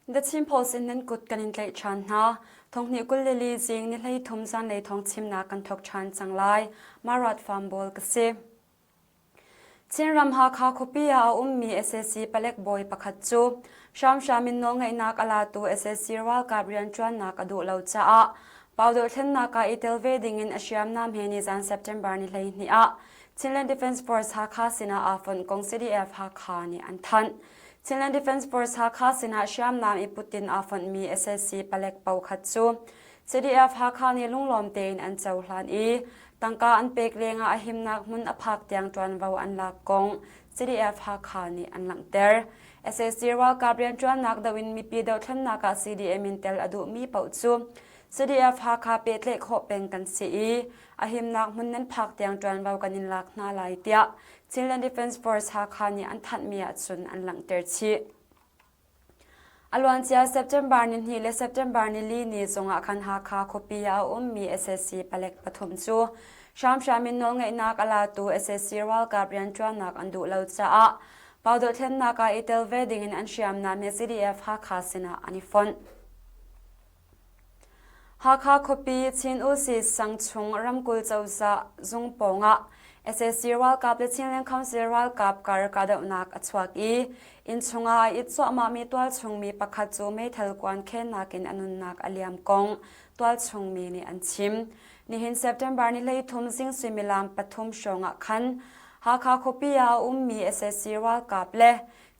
The Chin Post in nan kut kan in tlaih ṭhan hna. Thonghnih 24 zing ni 13 zanlei thawng chimnak kan thawk ṭhan cang lai. Marat Farm Bawl ka si. Chinram Hakha khuapi ah a ummi sac palek bawi pakhat cu hramhram in nawlngeihnak a latu sac ralkap rianṭuannak a duh lo caah Pau dohthlennak ah i tel ve dingin a hriamnam he nizan September ni 12 ah Chinland Defence Force Hakha sinah aa fonh kong CDF Hakha nih an thanh. Chinland Defence Force Hakha sinah hriamnam i put in aa fonhmi sac palek pokhat cu CDF Hakha nih lunglawm tein an cohlan i tangka an pek lengah a himnak hmun a phak tiang ṭuanvo an lak kong CDF Hakha nih an langhter. Sac ralkap rianṭuannak doh in mipi dohthlennak ah CDM in tel a duhmi paoh cu CDF Hakha pehtlaih khawh peng kan si i a himnak hmun nan phak tiang ṭuanvo kan in lak hna lai tiah Chinland Defence Force Hakha nih an thanhmi ahcun an langhter chih. A luancia September nihnih le September nili ni zongah khan Hakha khuapi ah a ummi sac palek pathum cu hramhram in nawlngeihnak a latu sac ralkap rianṭuannak an duh lo caah Pau dohthlennak ah i tel ve dingin an hriamnam he CDF Hakha sinah an i fonh. Hakha khuapi Chin Usi sang chung ramkulh cozah zung pawngah sac ralkap le Chinland Council ralkap kar kahdohnak a chuak i inn chungah a it cuahmahmi tualchungmi pakhat cu meithal kuan khennak in a nunnak a liam kong tualchungmi nih an chim. Nihin September ni 13 zing suimilam pathum hrawng ah khan Hakha khuapi ah a ummi sac ralkap le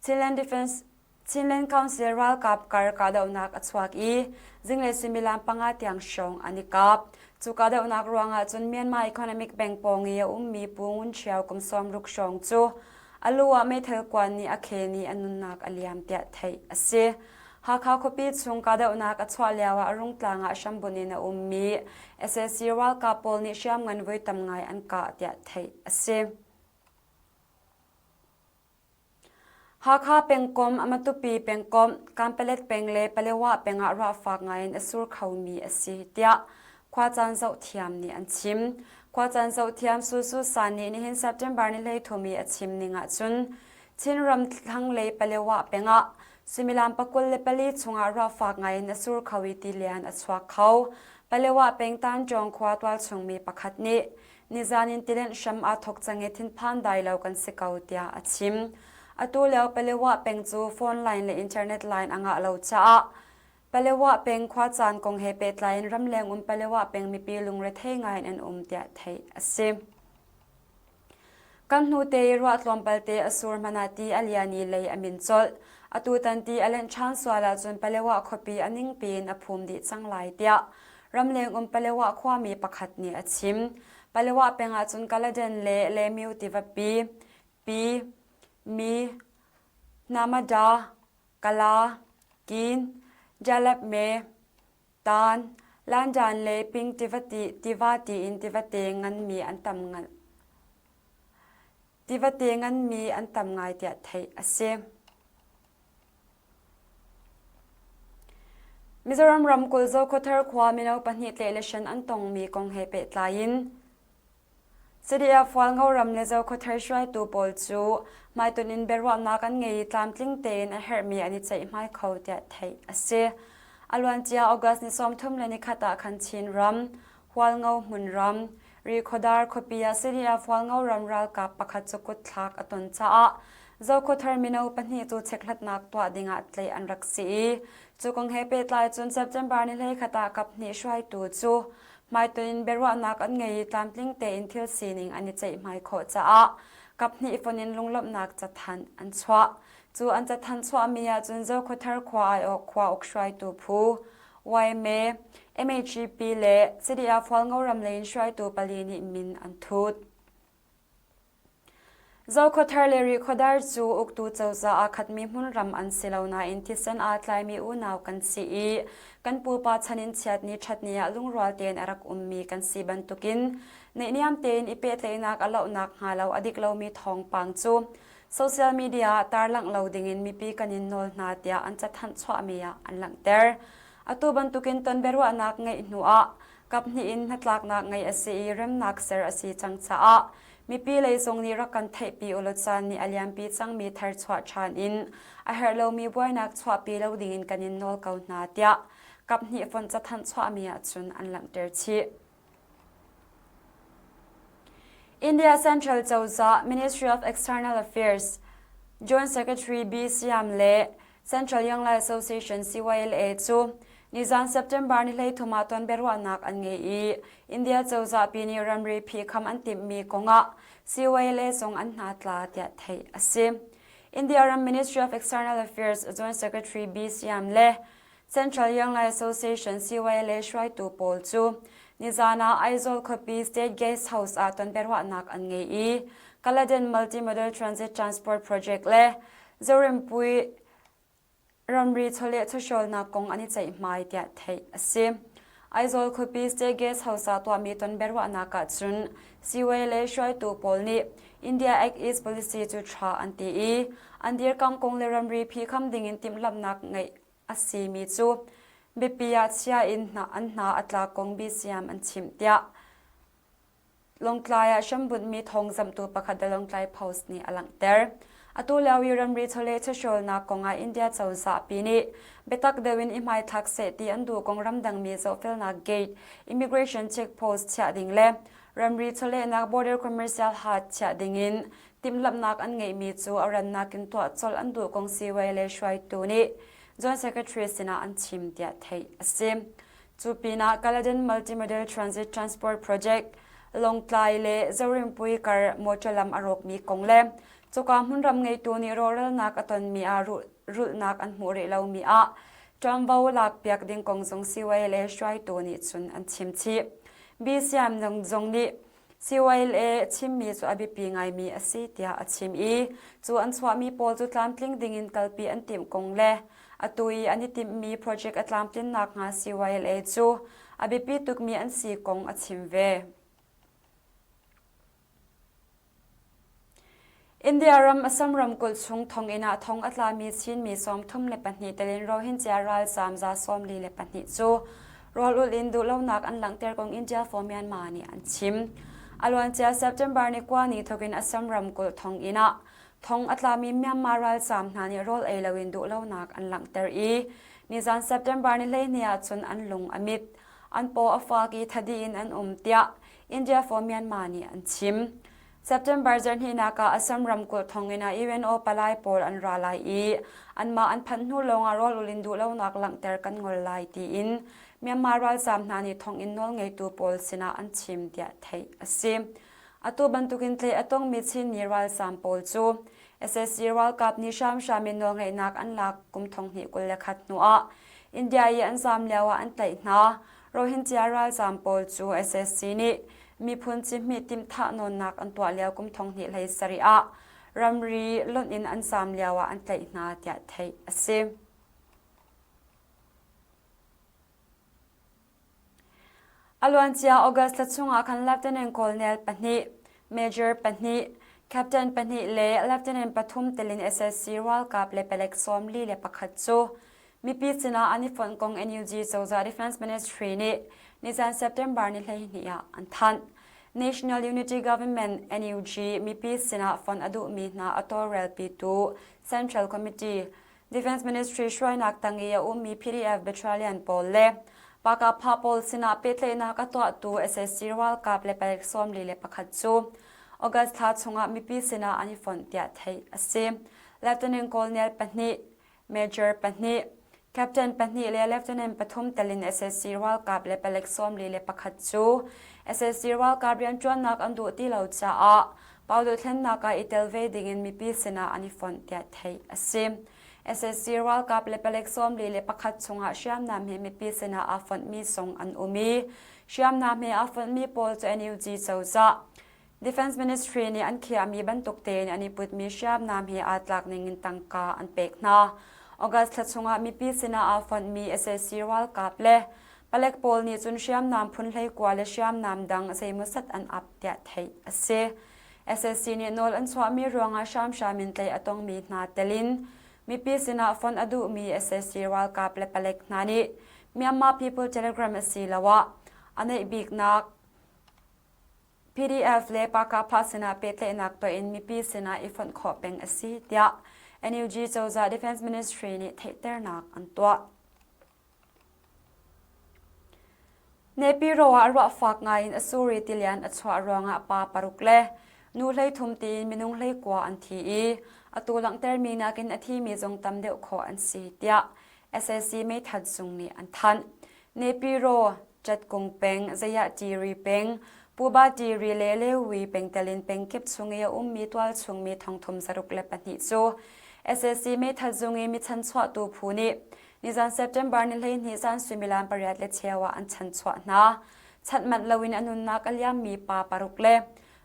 Chinland Defense Chinland Council ralkap kar kahdohnak a chuak i zinglei suimilam panga tiang hrawng an i kap. Cu kahdohnak ruangah cun Myanmar Economic Bank pawng i a ummi Pu Ngun Ṭhio kum 60 hrawng cu a lu ah meithal kuan nih a khen i a nunnak a liam tiah theih a si. Hakha khuapi chung kahdohnak a chuah lioah Rungtlang ah hrambunh in a ummi sac ralkap pawl nih hriamngan voi tam ngai an kah tiah theih a si. Hakha pengkomh, Matupi pengkomh, Kanpalet peng le Palewa peng ah ruah fak ngai in a sur khomi a si tiah khuacaan zohthiam nih an chim. Khuacaan zohthiam Su Su San nih nihin September ni 13 i a chim ning ahcun Chinram thlanglei Palewa peng ah suimilam 24 chungah ruah fak ngai in a sur kho i tilian a chuak kho. Palewa peng Tanṭawng khua tualchungmi pakhat nih Nizan in tilenh hram aa thawk cang i thinphan dai lo kan si ko tiah a chim. Atu lio Palewa peng cu phone line le internet line a ngah lo caah Palewa peng khuacaan kong he pehtlai in ramleng um Palewa peng mipi lungrethei ngai in an um tiah theih a si. Kan hnute i ruah tlawmpal te a sur hmanh ah ti a lian i lei a min colh. Atutan ti a lenh ṭhan sual ahcun Palewa khuapi a ningpi in a phum dih cang lai tiah Ramleng um Palewa khuami pakhat nih a chim. Palewa peng ahcun Kaladan le Lemiu tivapi, Pi, Mi, Namada, Kala, Kin, Jalapme, Tan, Landan le Ping tivati, tiva tiin tivate nganmi an tam ngan. Tivate nganmi an tam ngai tiah theih a si. Mizoram ramkulh Zokhawthar khua mino pahnih tleh le hren an tongmi kong he pehtlai in CDF Hualngo ram le Zokhawthar hruaitu pawl cu hmaitonh in biaruahnak an ngei i tlamtling tein a herhmi an i ceihmai kho tiah theih a si. A luancia August ni 31 ah khan Chin ram, Hualngo hmunram, Rikhodar khuapi ah CDF Hualngo ram ralkap pakhat cu kutthlak a ton caah Zokhawthar mino pahnih cu chekhlatnak tuah dingah tlaih an rak si i cu kong he pehtlai cun September ni 11 ah kaphnih hruaitu cu hmaitonh in biaruahnak an ngei i tlamtling tein thil sining an i ceihmai khawh caah kaphnih fonh in lunglawmhnak cathanh an chuah. Cu an cathanh chuahmi ahcun Zokhawthar khua aiawh khua uk hruaitu phu YMA, MHGP le CDF Hualngo ram lei in hruaitu pali nih min an thut. Zokhawthar le Rihkhawdar cu uktu cozah aa khatmi hmunram an si lo nain thisen aa tlaimi unau kan si i kan pupa chan in chiatni ṭhatni ah lungrual tein a rak ummi kan si bantukin neihniam tein i pehtlaihnak a lohnak hnga lo a dik lomi thawngpang cu social media ah tarlangh lo dingin mipi kan in nawl hna tiah an cathanh chuahmi ah an langhter. Atu bantukin ton biaruahnak ngeih hnu ah kaphnih in hnatlaknak ngeih a si i remnak ser a si cang caah Mipi lei zong nih rak kan theihpi ulaw caan nih a liampi cangmi tharchuah ṭhan in a herh lomi buainak chuahpi lo dingin kan in nawl ko hna tiah kaphnih fonh cathanh chuahmi ahcun an langhter chih. India Central Cozah Ministry of External Affairs Joint Secretary B. Siam le Central Young Lai Association CYLA cu nizan September ni 13 ah tonbiaruahnak an ngei i India cozah pi nih ramri phihkham an timhmi kongah CYLA zong an hna tla tiah theih a si. India ram Ministry of External Affairs Joint Secretary B. Siam le Central Young Lai Association CYLA hruaitu pawl cu nizan ah Aizawl khuapi State Guest House ah tonbiaruahnak an ngei i Kaladan Multimodal Transit Transport Project le Zorempui ramri chawleh chawhrawlnak kong an i ceihmai tiah theih a si. Aizawl khuapi State Guest House ah tuahmi tonbiaruahnak ahcun CYLA hruaitu pawl nih India Act East Policy cu ṭha an ti i an dirkamh kong le ramri phihkham dingin timhlamhnak ngeih a simi cu biapi ah chia in an hna a tlak kong BCM an chimh tiah Lawngtlai ah hrambunhmi thawngzamhtu pakhat The Lawngtlai Post nih a langhter. Atu lio i ramri chawleh chawhrawlnak kongah India cozah pi nih biatak deuh in i hmaithlak seh ti an duh kong ramdangmi zohfelnak gate, immigration check post chiah ding le ramri chawlehnak border commercial hat chiah ding in timhlamhnak an ngeihmi cu a rannak in tuah colh an duh kong siwei le hruaitu nih Joint Secretary sinah an chim tiah theih a si. Cu pinah Kaladan Multimodal Transit Transport Project, Lawngtlai le Zorinpui kar motor lam a rawkmi kong le cuka hmunram ngeitu nih rawhralnak a tonmi ah rulhnak an hmuh rih lomi ah ṭuanvo lakpiak ding kong zong CYLA hruaitu nih cun an chim chih. BCM zong nih CYLA chimmi cu a biapi ngaimi a si tiah a chim i cu an chuahmi pawl cu tlamtling dingin kalpi an timh kong le atu i an i timhmi project a tlamtlin nakhnga CYLA cu a biapi tukmi an si kong a chim ve. India ram Assam ramkulh chung thonginn ah thong a tlami Chinmi 32 telin Rohingya ralzaam 42 cu rawl-ulh in duhlonak an langhter kong India for Myanmar nih an chim. A luancia September ni kua ni thawkin Assam ramkulh thonginn ah thong a tlami Myanmar ralzaam hna nih rawl ei loin duhlonak an langhter i nizan September ni 12 ah cun an lung a mit. An paw a fak i thadi in an um tiah India for Myanmar nih an chim. September zarhhnihnak ah Assam ramkulh thonginn ah UNO palai pawl an ra lai i anmah an phanh hnu lawngah rawl-ul in duhlonak langhter kan ngol lai tiin Myanmar ralzaam hna nih thonginn nawlngeitu pawl sinah an chim tiah theih a si. Atu bantukin tlaih a tongmi Chinmi ralzaam pawl cu sac ralkap nih hramhram in nawlngeihnak an lak kum 2021 hnuah India i an zaam lio ah an tlaih hna. Rohingya ralzaam pawl cu sac nih miphun cihmih timhthah nawnnak an tuah lio kum 2017 ah ramri lonh in an zaam lio ah an tlaih hna tiah theih a si. A luancia August thla chungah khan Lieutenant Colonel pahnih, Major pahnih, Captain pahnih le Lieutenant pathum telin SSC ralkap le palek 41 cu Mipi sinah an i fonh kong NUG cozah Defense Ministry nih nizan September ni 12 ah an thanh. National Unity Government NUG mipi sinah fonh a duhmi hna a tawlrelpitu Central Committee, Defense Ministry hruainak tang i a ummi PDF battalion pawl le Pakapha pawl sinah pehtlaihnak a tuahtu sac ralkap le palek 41 cu August thla chungah mipi sinah an i fonh tiah theih a si. Lieutenant Colonel pahnih Major pahnih, Captain pahnih le Lieutenant pathum telin sac ralkap le palek 41 cu sac ralkap rianṭuannak an duh ti lo caah Pau dothlennak ah i tel ve dingin mipi sinah an i fonh tiah theih a si. sac ralkap le palek 41 chungah hriamnam he mipi sinah aa fonhmi zong an um i hriamnam he aa fonhmi pawl cu NUG cozah Defense Ministry nih an khiahmi bantuk tein an i putmi hriamnam he aa tlak ningin tangka an pek hna. August thla chungah mipi sinah aa fonhmi sac ralkap le palek pawl nih cun hriamnam phun 19 le hriamnam dang zeimawzat an ap tiah theih a si. sac nih nawl an chuahmi ruangah hramhram in tlaih a tongmi hna telin mipi sinah fonh a duhmi sac ralkap le palek hna nih Myanmar People Telegram asiloah a neih biknak. PDF le Pakapha sinah pehtlaihnak tuah in mipi sinah i fonh khawh peng a si, tiah NUG cozah Defense Ministry nih theihternak an tuah. Nepiro ah ruah fak ngaiin a sur i tilian a chuah ruangah pa paruk le nu 13 tiin minung 19 an thi i atu langhtermi nakin a thimi zong tam deuh khawh an si tiah sac meithat zung nih an thanh. Nepiro, Chatkung peng, Zayah Tiri peng, Puba Tiri le Lewi peng telin peng kip chung i a ummi tualchung mi thongthum 62 cu sac meithat zung i mi chanchuahtu phu nih Nizan September ni 12 zan suimilam pariat le cheu ah an chanchuah hna. Chanh manh loin a nunnak a liammi pa paruk le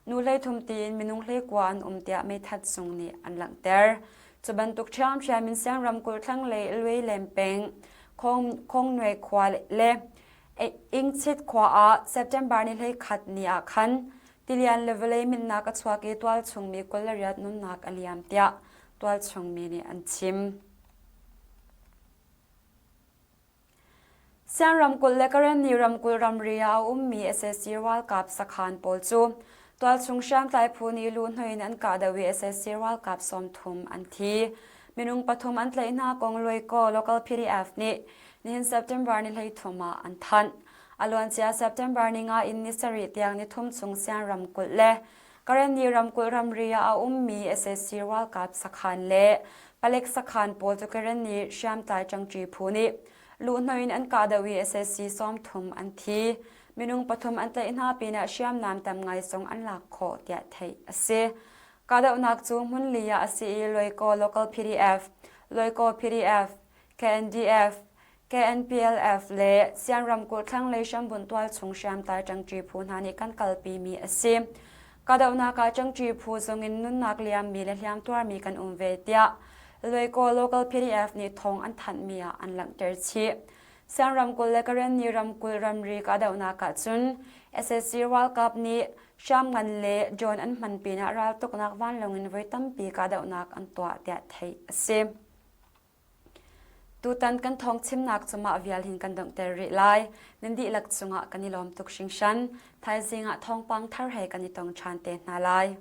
nu 13 tiin minung 19 an um tiah meithat zung nih an langhter. Cu bantuk ṭhiamṭhiam in Siang ramkulh thlanglei Lueilem peng Khongnue khua le Ingchit khua ah September ni 11 ni ah khan tilian le vawlei minnak a chuak i tualchung mi 28 nunnak a liam tiah tualchung mi nih an chim. Sian ramkulh le Karenni ramkulh ramri ah a ummi sac ralkap sakhan pawl cu tualchung hriamtlai phu nih luhhnawh in an kahdoh i sac ralkap 30 an thi. Minung pathum an tlaih hna kong Luaikaw local PDF nih nihin September ni 13 ah an thanh. A luancia September ni nga in ni sarih tiang ni thum chung Sian ramkulh le Karenni ramkulh ramri ah a ummi sac ralkap sakhan le palek sakhan pawl cu Karenni hriamtlai ṭangṭi phu nih luhhnawh in an kahdoh i sac 30 an thi. Minung pathum an tlaih hna pinah hriamnam tam ngai zong an lak khawh tiah theih a si. Kahdohnak cu hmunli ah a si i Loikaw Local PDF, Loikaw PDF, KNDF, KNPLF le Sian ramkulh thlanglei hrambunh tualchung hriamtlai ṭangṭi phu hna nih kan kalpimi a si. Kahdohnak ah ṭangṭi phu zung in nunnak liammi le hliamtuarmi kan um ve tiah Luaikaw Local PDF nih thawng an thanhmi ah an langhter chih. Sian ramkulh le Karenni ramkulh ramri kahdohnak ah cun sac ralkap nih hriamngan le drone an hman pinah raltuknak vanlawng in voi tampi kahdohnak an tuah tiah theih a si. Tutan kan thawngchimnak cu mah vial hin kan donghter rih lai. Nan dihlak cungah kan i lawm tuk hringhran. Thaizing ah thawngpang thar he kan i tong ṭhan te hna lai.